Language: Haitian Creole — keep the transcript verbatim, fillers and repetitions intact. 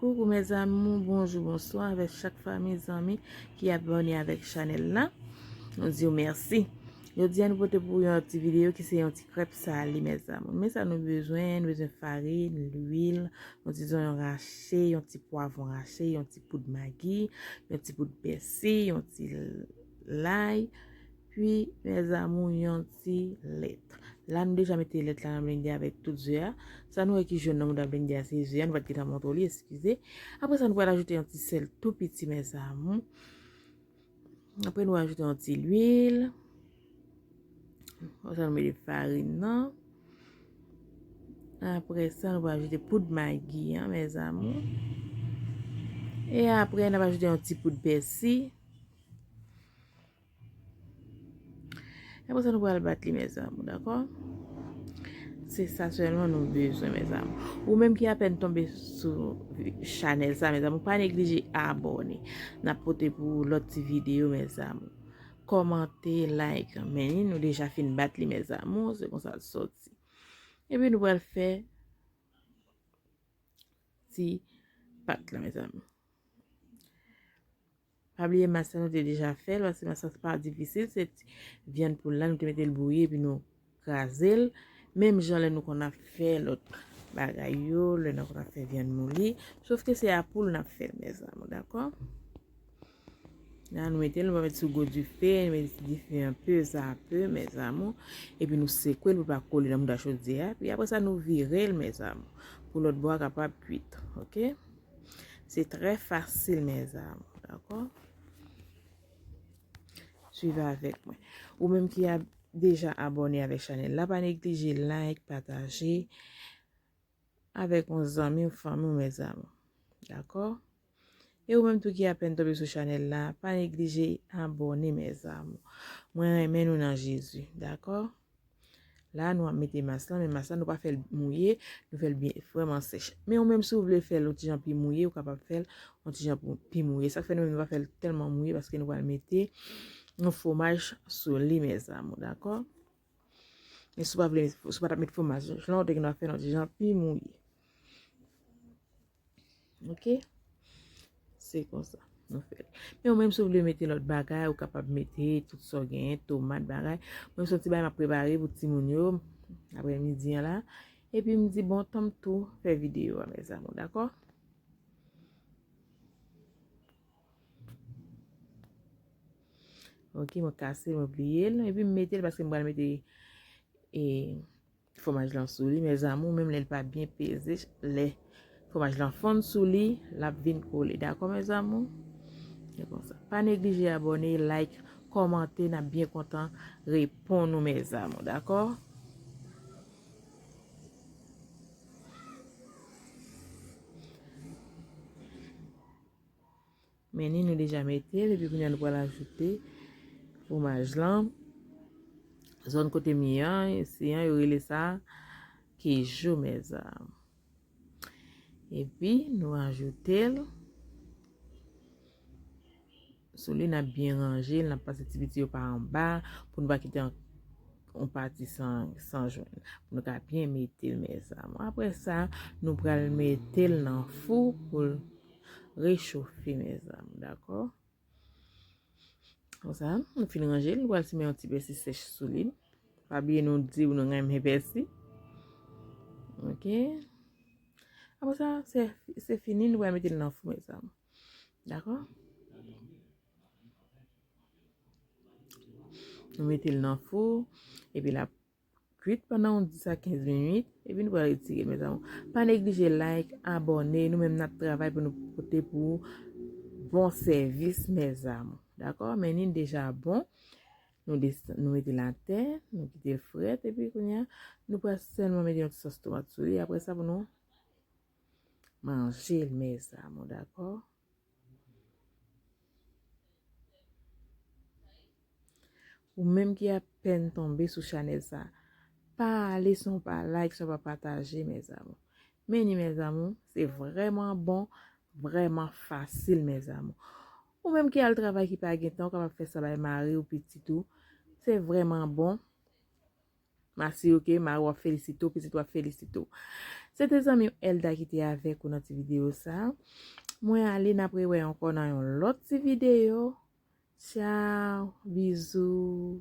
Koukou mes amours, bonjou, bonswa avèk chak fanmi, zanmi ki abòne avèk chanèl la. Nou di w mèsi. Jodi a nou pote pou yon ti videyo ki se yon ti krèp sale mes amours. Men sa nou bezwen, nou bezwen farin, lwil, yon ti zonyon rache, yon ti pwavwon rache, yon ti poud magi, yon ti poud pèsi, yon ti lay, pi mes amours, yon ti lèt. La nou deja mete lèt la nan blende avèk tout ze a. Sa nou wè ki jòn nan mouda blende a se ze a, nou pa t gentan montre w li, eskize. Apre sa nou pral ajoute yon ti sèl tou piti mes amours. Apre nou ajoute yon ti lwil. Apre sa nou mete farin nan. Apre sa nou pral ajoute poud magi an mes amours. E apre n ap ajoute yon ti poud pèsi. Apre sa nou pral bat li mes amours, dakò? Se sa sèlman nou bezwen mes amours. Ou menm ki apèn tonbe sou chanèl sa mes amours, pa neglije abòne. N ap pote pou lòt ti videyo mes amours. Kòmante, like, men nou deja fin bat li mes amours, se konsa l sòti. Epi nou pral fè ti pat la mes amours. Pa bliye mas la nou te deja fè l, paske mas la pa difisil, se ti vyann poul la, nou te mete l bouyi epi nou kraze l. Menm jan lè nou konn ap fè lòt bagay yo, lè nou konn ap fè vyann mouli, sof ke se a poul n ap fè l mes amours, dakò? La nou mete l, nou pa mete sou gwo dife, nou mete ti dife anpe, sa anpe mes amours, epi nou sekwe l pou l pa kole nan mouda chodyè a, epi apre sa nou vire l mes amours, pou lòt bò a kapab kwit, oke? Se trè fasil mes amours, dakò? Swiv avèk mwen. Ou menm ki a deja abòne avèk chanèl la, pa neglije like, pataje avèk yon zanmi ou fanmi w mes amours, dakò? E ou menm tou ki apèn tonbe sou chanèl la, pa neglije abòne mes amours. Mwen renmen nou nan Jezi, dakò? La nou ap mete mas lan, men mas lan nou pa fè l mouye, nou fè l byen vrèman sèch. Men ou menm si w vle fè l yon ti jan pi mouye, ou kapab fè l yon ti jan pou, pi mouye. Sa k fè nou menm nou pa fè l tèlman mouye, paske nou pral mete yon fwomaj sou li mes amours, dakò? Men si w pa vle, si w pa t ap met fwomaj lan, ou te gen dwa fè l yon ti jan pi mouye. Oke? Se konsa nou fè l. Men ou menm si w vle mete lòt bagay, ou kapab mete tout sa w genyen, tomat, bagay. Mwen se yon ti bagay m ap prepare pou timoun yo aprè midi an la. Epi m di bon tan m tou fè videyo a mes amours, dakò? Oke, mwen kase l, mwen pliye l, epi m mete l paske m pral mete e fwomaj lan sou li mes amours, menm lè l pa byen peze, lè fwomaj lan fonn sou li, l ap vin kole, dakò mes amours? Se konsa. Pa neglije abòne, like, kòmante, n ap byen kontan reponn ou mes amours, dakò? Men ni nou deja mete l, epi kounye a nou pral ajoute fwomaj lan. Zòn kote m ye an, isi an, yo rele sa kejou mes amours. Epi nou ajoute l sou li, n ap byen ranje l, n ap pase ti piti yo pa anba pou nou pa kite yon pati san, san jwenn. Pou nou ka byen mete l mes amours. Apre sa, nou pral mete l nan fou pou l rechofe mes amours, dakò? Konsa, nou fin ranje l, nou pral simen yon ti pèsi sèch sou li. Pa bliye nou di w nou renmen pèsi. Oke. Apre sa, se, se fini, nou pral mete l nan fou mes amours. Dakò? Nou mete l nan fou, epi l ap kwit pandan yon dis a kenz minit, epi nou pral retire l mes amours. Pa neglije like, abòne, nou menm n ap travay pou nou pote pou ou bon sèvis mes amours. Dakò? Men ni deja bon. Nou desann, nou mete l atè, nou kite l frèt, epi kounye a, nou pral sèlman mete yon ti sòs tomat sou li. Apre sa, pou nou manje l mes amours, dakò? Ou menm ki apèn tonbe sou chanèl sa, pa ale san w pa like, san w pa pataje mes amours. Men ni mes amours, se vrèman bon, vrèman fasil mes amours. Ou menm ki al travay ki pa gen tan, ou kapab fè sa bay mari w, pitit ou. Se vrèman bon. M asire w ke mari w ap felisite w, pitit ou ap felisite w. Se te zanmi w Elda ki te avèk ou nan ti videyo sa. Mwen ale, n ap rewè ankò nan yon lòt ti videyo. Tchao, bizou.